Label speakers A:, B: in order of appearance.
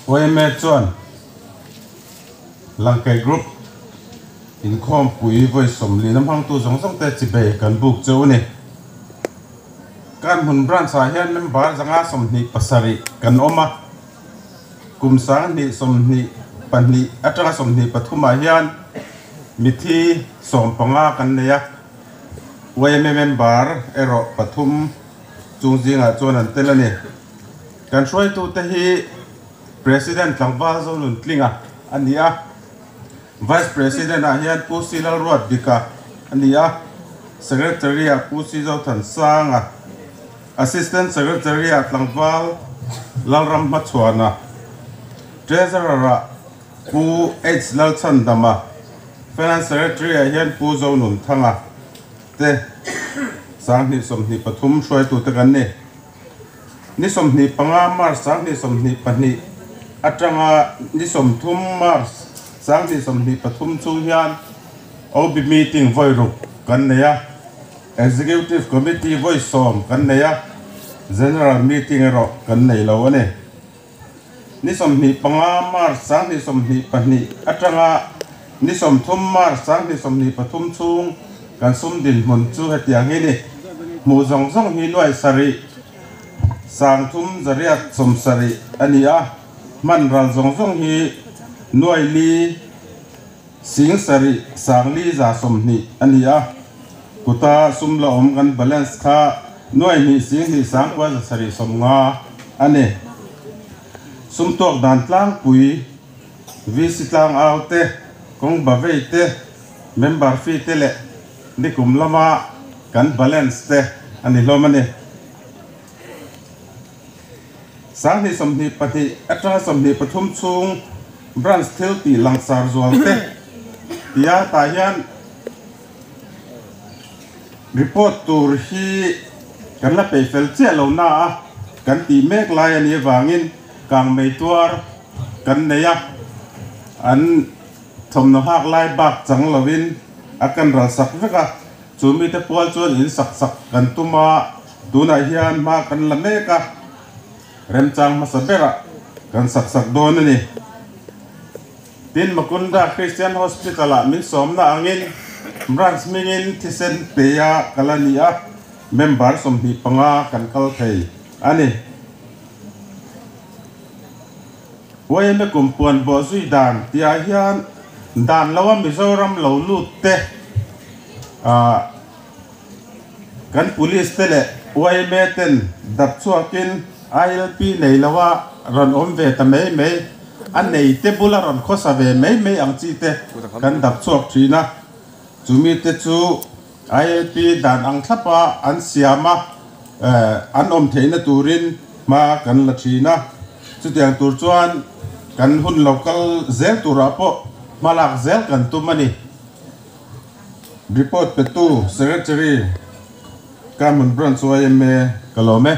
A: Yma chuan Langkaih Group inkhawmpui vawi 40 na hmangtu zawng zawng te chibei kan buk cheu a ni. Kanhmun Branch ah hian member 127 kan awm a, kum 2022 atanga 23 ah hian mithi 15 kan nei a, yma member erawh pathum chung zingah chuan an tel a ni. Kan hruaitute hi President tlangval Zonuntlinga a ni a, Vice President ah hian Pu Si Lalruatdika a ni a, Secretary ah Pu Si Zothansanga, Assistant Secretary ah tlangval Lalramhmachhuana, Treasurer ah Pu H Lalchhandama, Finance Secretary ah hian Pu Zonunthanga te 2023 hruaitute kan ni. Ni 25 March 2022 atanga ni 30 March 2023 chhung hian OB meeting vawi ruk kan nei a, Executive Committee vawi 10 kan nei a, General meeting erawh kan nei lo a ni. Ni 25 March 2022 atanga ni 30 March 2023 chhung kan sum dinhmun chu hetiang hi ni. Hmuh zawng zawng hi nuai sarih 3870 a ni a, hman ral zawng zawng hi nuai li 7 420 a ni a, kuta sum la awm kan balance kha nuai hnih sing hnih sang kua 750 a ni. Sum tuak dan tlangpui VC tlang au te, kawng ba vei te, member fee te leh nikum lama kan balance te a ni hlawm a ni. 2022 atanga 23 chhung branch thil tih langsar zual te tia tah hian report tur hi kan la peih fel chiah lo na a, kan tih mek lai a nih avangin kang mei tuar kan nei a, an thawmhnaw hak lai bak chang lovin a kan ral sak vek a, chu mite pual chuan in sak sak kan tum a, tunah hian hma kan la mek a, remchang hmasa berah kan sak sak dawn a ni. Tin, Makunda Christian Hospital ah min sawmna angin branch hmingin thisen pe a kal a ni a, member 25 kan kal thei a ni. Yma kum puan bawh zui dan tihah hian dan loa Mizoram lo lut te ah kan police te leh yma ten dap chhuakin ILP nei loa rawn awm ve ta mai mai a nei te bula rawn khawsa ve mai mai ang chi te kan dap chhuak thin a, chumi te chu ILP dan ang thlapa an siam a, an awm theihna turin hma kan la thin a, chutiang tur chuan kan hun lo kal zel turah pawh hma lak zel kan tum a ni. Report petu Secretary Kanhmun Branch yma ka lawm e.